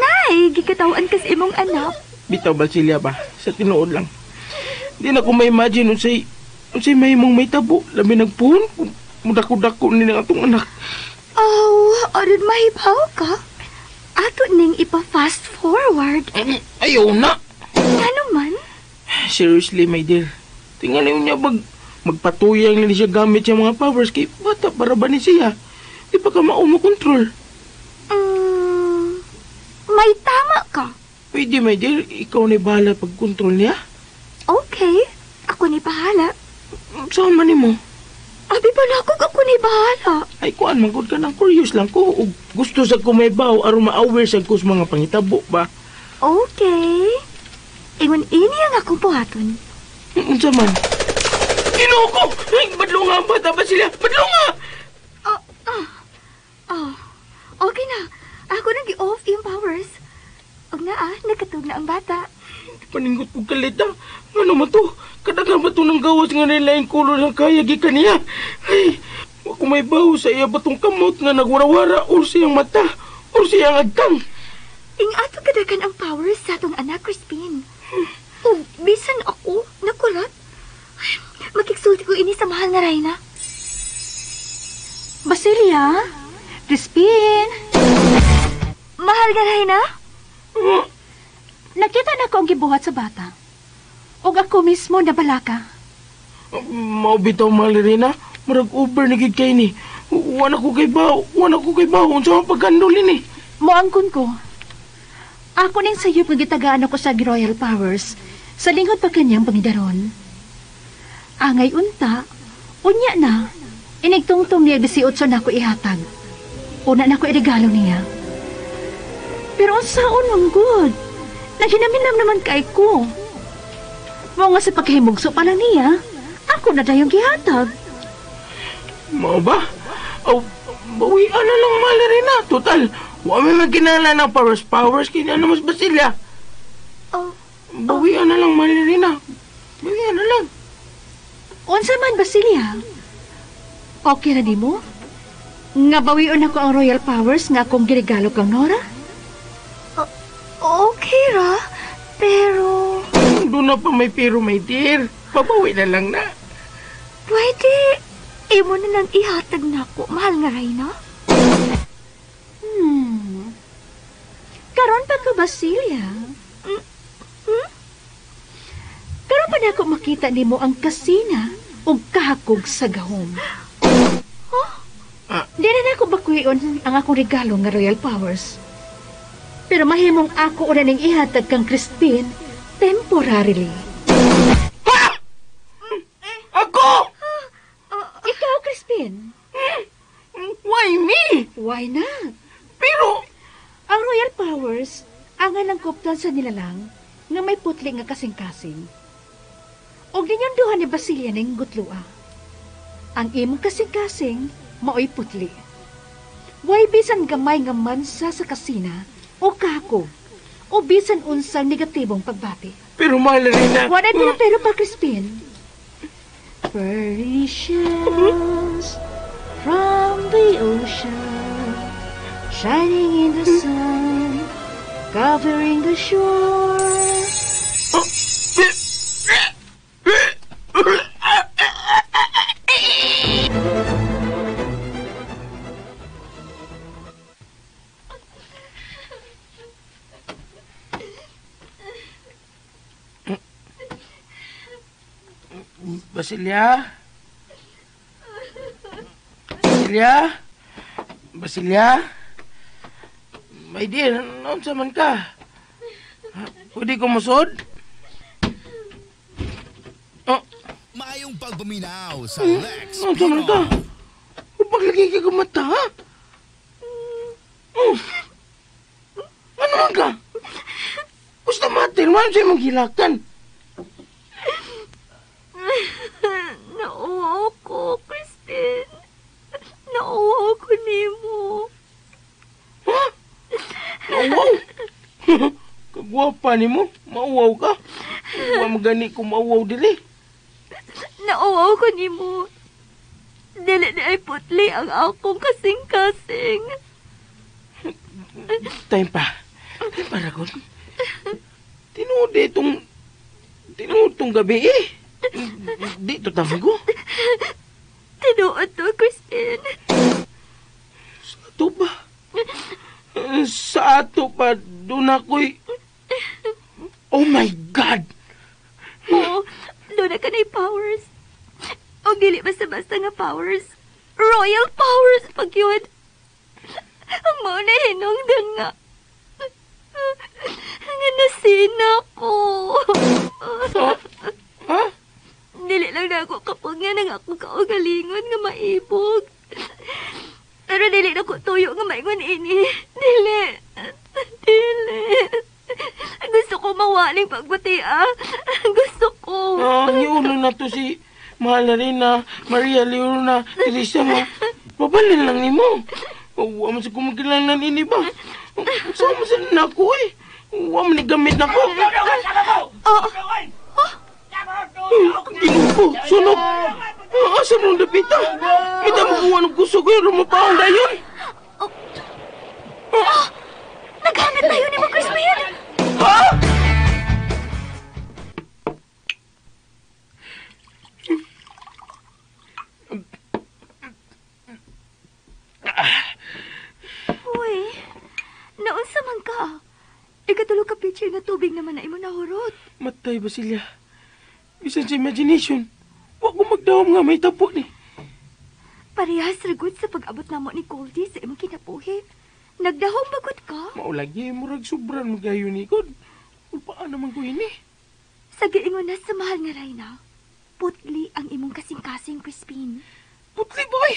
Speaker 2: Nay, gikatawan kas imong anak.
Speaker 1: Bitaw Basilia ba? Sa tinuod lang. Di na ko ma-imagine unsay mahimong may tabo. Labi nagpuhon, mudako-dako ni ang atong anak.
Speaker 2: Oh, aron mahibaw ka. Ato ning ipa-fast forward.
Speaker 1: Ayaw na.
Speaker 2: Ano man?
Speaker 1: Seriously, my dear. Tingnan niya magpatuyang lang siya gamit sa mga powers kay bata para ba ni siya? Di pa ka maumo-control.
Speaker 2: May tama ka.
Speaker 1: Pwede, my dear. Ikaw na bahala pag-control niya.
Speaker 2: Okay. Ako ni bahala.
Speaker 1: Saan man mo?
Speaker 2: Abi balakog ako ni bahala.
Speaker 1: Ay, kuan, manggod ka ng curious lang ko. O gusto sa kumaybaw, aron ma-aware sa ko sa mga pangitabo ba?
Speaker 2: Okay. Ingon ini ang akong buhaton.
Speaker 1: Unsa man? Ginoo ko! Ay, badlo nga ang bata ba sila? Badlo nga!
Speaker 2: Okay na. Ako nang gi-off yung powers. Og naa, nakatug na ang bata.
Speaker 1: Paninggot ko kalit ah. Ano man to? Kadagan ba to ng gawas nga nilaing kulor ng kaya gikan niya? Ay, wa ko may baho sa iya batong kamot nga nagwarawara or siyang mata or siyang agtang.
Speaker 2: Ing ato kadagan ang powers sa atong anak, Crispin. O bisan ako, nakurat. Ay, makigsulti ko ini sa mahal nga Reyna.
Speaker 6: Basilia? Crispin?
Speaker 2: Mahal nga Reyna?
Speaker 6: Nakita na ko ang gibuhat sa bata. Og ako mismo nabalaka.
Speaker 1: Mao bitaw, mahal Reyna. Murag over na gid kay ni. Wala ko kay bawo. Wala ko kay bawo. Unsa man pagkandol ini?
Speaker 6: Moangkon ko. Ako ning sayop nga gitagaan ako sa Royal Powers sa linghod pa kanyang pangidaron. Angay unta, unya na. Inigtungtong niya 18 na ako ihatag. Una na ako iregalo niya. Pero unsaon man good? Naghinam-hinam naman kay ko. Mao nga sa pagkahimugso pa lang niya, ako na dayong gihatag.
Speaker 1: Mao ba? Oh, bawian na lang, mahal Reyna. Total, wa may magkinala ng powers kaya ano mas Basilia.
Speaker 2: Oh.
Speaker 1: Bawian na lang, mahal Reyna. Bawian na lang.
Speaker 6: Unsa man, Basilia? Okay na nimo? Nga bawion ako ang Royal Powers nga akong giregalo kang Nora?
Speaker 2: Okay ra, pero...
Speaker 1: Doon na pa may pero, my dear. Pabawi na lang na.
Speaker 2: Pwede, imo na lang ihatag na ako, mahal nga Reyna.
Speaker 6: Karon pa ka, Basilia. Karon pa na ako makita nimo ang kasina o kahakog sa gahom.
Speaker 2: Huh?
Speaker 6: Di na ako bakuyon ang akong regalo nga Royal Powers. Pero mahimong ako una ning ihatag kang Crispin temporarily.
Speaker 1: Ha! Ako?
Speaker 6: Ikaw, Crispin.
Speaker 1: Why me?
Speaker 6: Why not?
Speaker 1: Pero...
Speaker 6: Ang Royal Powers, ang lang kuptan sa nilalang nga may putli nga kasing-kasing. Og ninyong duha ni Basilia ning gutlua. Ang imong kasing-kasing, maoy putli. Way bisan gamay nga mansa sa kasina o kako, o bisan unsang negatibong pagbati.
Speaker 1: Pero mahal Reyna.
Speaker 6: Wala pero pa, Crispin. Pearly shells from the ocean, shining in the sun, covering the shore.
Speaker 1: Basilia? Basilia? Basilia? My dear, unsa man ka? Pwede ko musod? Oh.
Speaker 8: Maayong pagpaminaw sa Lex
Speaker 1: Unsa man ka? Paglagi ka kumata, ha? Oh. Ano man ka? Gusto matin, wala siya mong hilakan.
Speaker 2: Nauwaw ko, Crispin. Nauwaw ko nimo.
Speaker 1: Ha? Nauwaw? Kagwapa nimo, mauwaw ka. Wa magani ko mauwaw dili.
Speaker 2: Nauwaw ko nimo. Dili na ay putli ang akong kasing-kasing.
Speaker 1: Time pa. Time pa, Ragon. Tinuod itong gabi eh. Dito tama ko.
Speaker 2: Tinuod to, Crispin.
Speaker 1: Sa ato pa? Sa ato pa, doon ako'y... Oh my God!
Speaker 2: Oo, doon na ka na'y powers. O dili basta-basta nga powers. Royal powers pag yun. Ang mauna hinungdan nga. Nga nasina ko.
Speaker 1: Ha?
Speaker 2: Dili lang na ako kapag nga nang ako kaugalingon nga maibog. Pero dili na ko tuyo nga maingon ini. Dili. Dili. Gusto ko mawaling pagbati, ah. Gusto ko.
Speaker 1: Ah, giulo na to si Mahal na rin na Maria Leona Teresa nga. Babalin lang nimo. Wa man sa kumakilanlan ini ba? Saan mo sila na ako eh? Wa man ni gamit na ko.
Speaker 2: Oh,
Speaker 1: Ginuko, sunog. Asa nung dapita? May tama kuha ng kusog eh, rumapaong dayon.
Speaker 2: Naghamit tayo ni mo, Crispin.
Speaker 1: Ha?
Speaker 2: Uy, naunsa man ka? Ikatulo ka pitcher nga tubig naman na imo nahurot.
Speaker 1: Matay ba sila? Bisan sa imagination, wa ko magdawom nga may tapo ni.
Speaker 2: Parehas ragod sa pag-abot namo ni Goldie sa imong kinabuhi. Nagdahom bagot ka?
Speaker 1: Maulagi, murag sobran magayo ni God. Ulpaan naman ko ini.
Speaker 2: Sa giingon na sa mahal nga Reyna, putli ang imong kasing-kasing, Crispin.
Speaker 1: Putli, boy!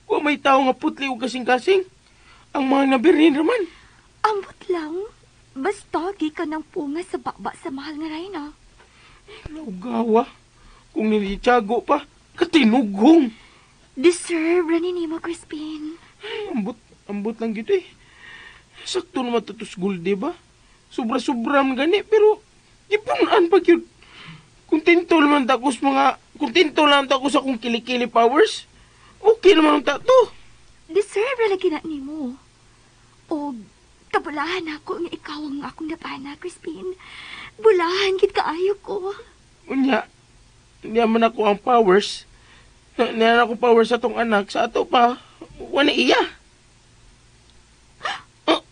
Speaker 1: Wa may tao nga putli o kasing-kasing. Ang mga nabirin raman.
Speaker 2: Ambot lang, basta gikan ng punga sa baba sa mahal nga Reyna.
Speaker 1: Naugawa. Kung nilitsago pa, katinughong.
Speaker 2: Deserve ra ni nimo, Crispin.
Speaker 1: Ay, ambot lang gito eh. Sakto naman tatos gold, di ba? Sobra-sobra man gani, pero ipunan pa yun. Kontento naman tako sa mga, kontento lang tako sa akong kilikili powers. Okay naman ang tato.
Speaker 2: Deserve ra lagi na nimo. O kabulahan ako nga ikaw ang akong napana, Crispin. Bulahan gid kaayo ko.
Speaker 1: Unya, niya man ako ang powers. Niya ako powers sa atong anak, sa ato pa, wala iya.
Speaker 2: Oh,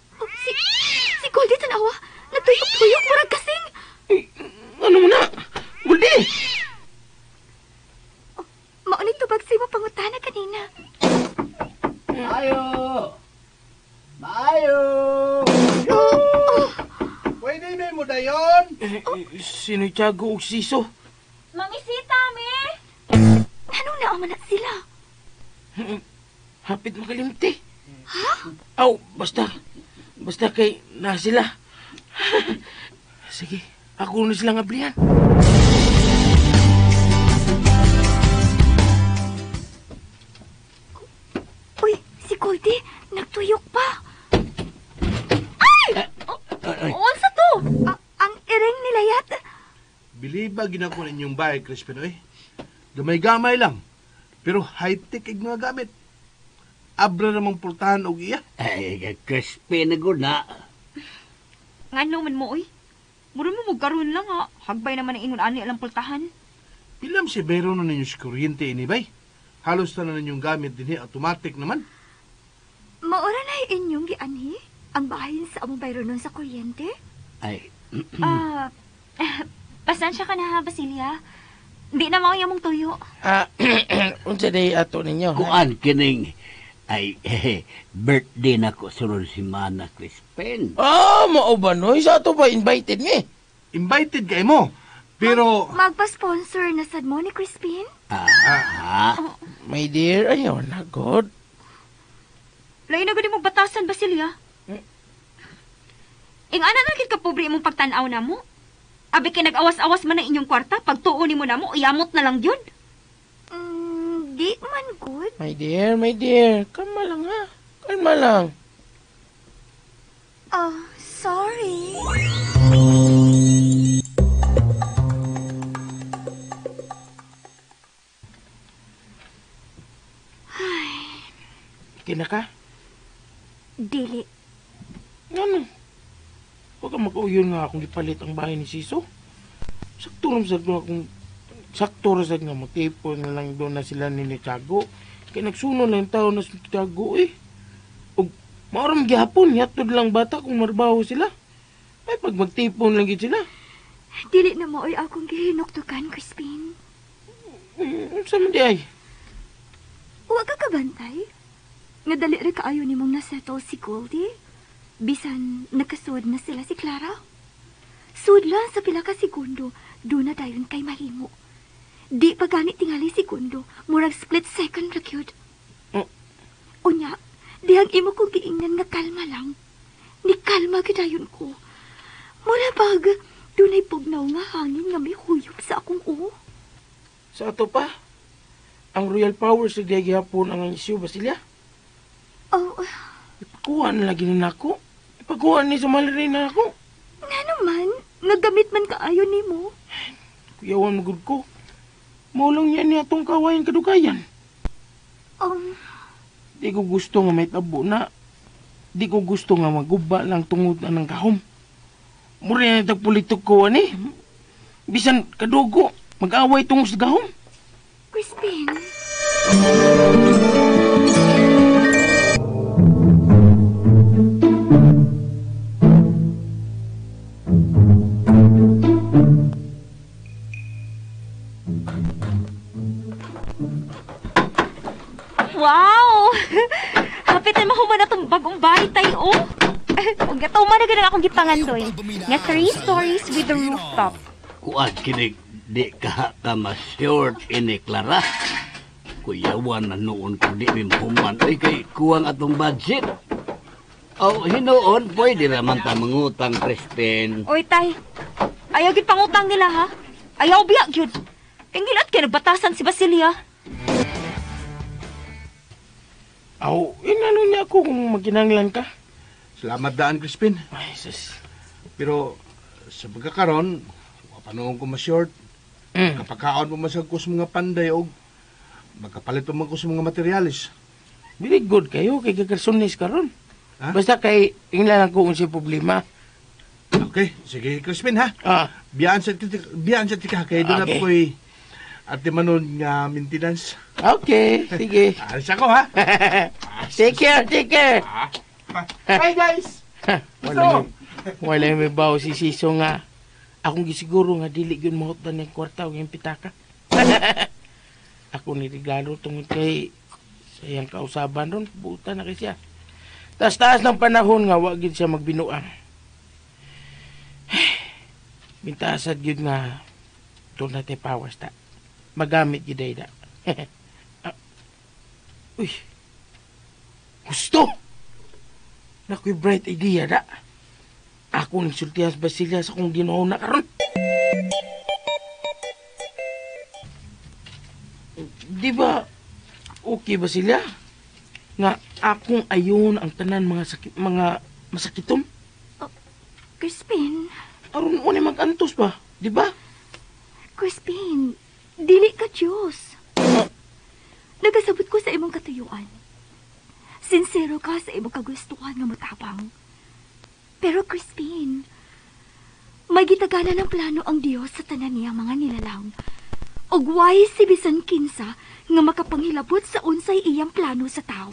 Speaker 2: si Goldie tanawa, nagtuyok-tuyok murag kasing.
Speaker 1: Uy, ano mo na? Goldie!
Speaker 2: Oh, maunig tubag sa imo pangutana kanina.
Speaker 4: Maayo! Maayo!
Speaker 2: Oh,
Speaker 3: Pwede may mo dayon.
Speaker 1: Sino'y Tiago og Siso?
Speaker 5: Mangisita, me!
Speaker 2: Anong naaman na sila?
Speaker 1: Hapit makalimti. Ha? Aw, basta. Basta kay na sila. Sige, ako na silang ablihan.
Speaker 2: Uy, si Goldie, nagtuyok pa. Ay!
Speaker 5: Unsa to?
Speaker 2: Ang iring nilayat.
Speaker 3: Biliba ginako ninyong bahay, Crispin, oy. Gamay-gamay lang. Pero high-tech ig mga gamit. Abra namang pultahan og iya.
Speaker 4: Ay, Crispin na gud na.
Speaker 5: Ngano man mo, oy. Mura mo magkaroon lang, ha. Hagbay naman ang ingon ani alang pultahan.
Speaker 3: Pilam si Bero na ninyo si kuryente ini, bay. Halos na ninyong gamit dinhi, automatic naman.
Speaker 2: Maura na inyong gianhi ang bahin sa among bayronon sa kuryente?
Speaker 4: Ay,
Speaker 5: Pasensya ka na ha, Basilia. Di na mao mong tuyo.
Speaker 1: Unsa day ato ninyo?
Speaker 4: Kuan kining ay birthday na ko sunod si Mana Crispin.
Speaker 1: Ah, mao ba noy? Sa ato ba invited ni?
Speaker 3: Invited kay mo. Pero
Speaker 2: Magpa-sponsor na sad mo ni Crispin?
Speaker 1: My dear, ayaw na god.
Speaker 5: Lain na gud imong batasan, Basilia. Ing ana na gid ka pobre imong pagtan-aw na mo. Abi kay nag-awas-awas man ang inyong kwarta, pagtuo nimo namo, iyamot na lang yun.
Speaker 2: Di man good.
Speaker 1: My dear, kalma lang ha. Kalma lang.
Speaker 2: Oh, sorry. Ay.
Speaker 1: Kina ka?
Speaker 2: Dili.
Speaker 1: Ano? Huwag ka makauyon nga akong ipalit ang bahay ni Siso. Sakto naman sad nga akong sakto ra sad nga motipon na lang doon na sila ni Tiago. Kaya nagsuno lang yung tao na si Tiago eh. Maoram gihapon, yatod lang bata kung marbaho sila. Ay, pag magtipon lang gid sila.
Speaker 2: Dili na maoy akong gihinuktukan, Crispin.
Speaker 1: Unsa man di ay?
Speaker 2: Wa ka kabantay? Nga dali ra kaayo nimong nasettle si Goldie? Bisan nakasud na sila si Clara? Sudla sa pila ka segundo, doon na dayon kay mahimo. Di pa gani tingali segundo, murag split second ra gyud.
Speaker 1: Oh.
Speaker 2: Unya, dihang imo kong giingnan nga kalma lang. Ni kalma gyud dayon ko. Mura bag, dunay pugnaw nga hangin nga may huyop sa akong uo.
Speaker 1: Sa ato pa, ang Royal Powers sa gihapon ang issue, Basilia.
Speaker 2: Oh,
Speaker 1: Ipakuha na lagi ni nako. Ipakuha ni sa malari na ako.
Speaker 2: nga naman, nagamit man kaayo nimo.
Speaker 1: Kuyawan magud ko. Maulong niya niya atong kawayan kadugayan. Di ko gusto nga may tabo na. Di ko gusto nga maguba lang tungod na ng kahom. Mura na tagpolitik ko ani. Bisan kadugo, mag-away tungod sa gahom.
Speaker 2: Crispin.
Speaker 5: Wow! Hapit na mahuman na itong bagong bahay tayo, oh. Huwag gataw man na ganun akong gipangandoy. Nga 3 stories with a rooftop.
Speaker 4: Kuan kinig, di ka ka ma-short ini, Clara. Kuyawan na noon kung di mi mahuman. Ay, kay kuwang atong budget. Oh, hinuon, pwede raman ta mangutang, Crispin.
Speaker 5: Oy, tay. Ayaw gid pangutang nila, ha? Ayaw biya, gyud. Kay ngilat kay nagbatasan si Basilia.
Speaker 1: Aw, inano niya ako kung maginanglan ka.
Speaker 3: Salamat daan, Crispin.
Speaker 1: Ay, sus.
Speaker 3: Pero sa pagkakaron, wa pa noon ko ma-short. Kapakaon pa man ko sa mga panday og magkapalit pa man ko sa mga materyales.
Speaker 1: Very good kayo kay kakarsunis karon.
Speaker 3: Ha?
Speaker 1: Basta kay inglan lang ko unsay problema.
Speaker 3: Okay, sige Crispin ha.
Speaker 1: Ah,
Speaker 3: Biyaan sa tika kay doon
Speaker 1: Okay.
Speaker 3: na ko'y ate manon nga maintenance.
Speaker 1: Okay, sige.
Speaker 3: Alis ako ha.
Speaker 1: Take care, take care.
Speaker 3: Bye guys.
Speaker 1: Wala may bawo si Siso nga. Akong gisiguro nga dili gyud mahutdan ng kwarta og iyang pitaka. Ako ni regalo tungod kay sa iyang kausaban ron, buta na kay siya. Taas-taas ng panahon nga wa gyud siya magbinuang. Mintasad gyud nga doon na tay powers ta. Magamit gyud ay da. Uy. Gusto. Nakoy bright idea da. Ako ning sultihan sa Basilia sa kong Ginoo na karon. Di ba okay Basilia? Nga akong ayon ang tanan mga sakit, mga masakitom.
Speaker 2: Oh, Crispin.
Speaker 1: Aron mo ni magantos ba? Di ba?
Speaker 2: Crispin, dili ka Diyos. Nagasabot ko sa imong katuyuan. Sinsero ka sa imong kagustuhan nga motabang. Pero Crispin, may gitagana ng plano ang Dios sa tanan niyang mga nilalang. Og way si bisan kinsa nga makapanghilabot sa unsay iyang plano sa tao.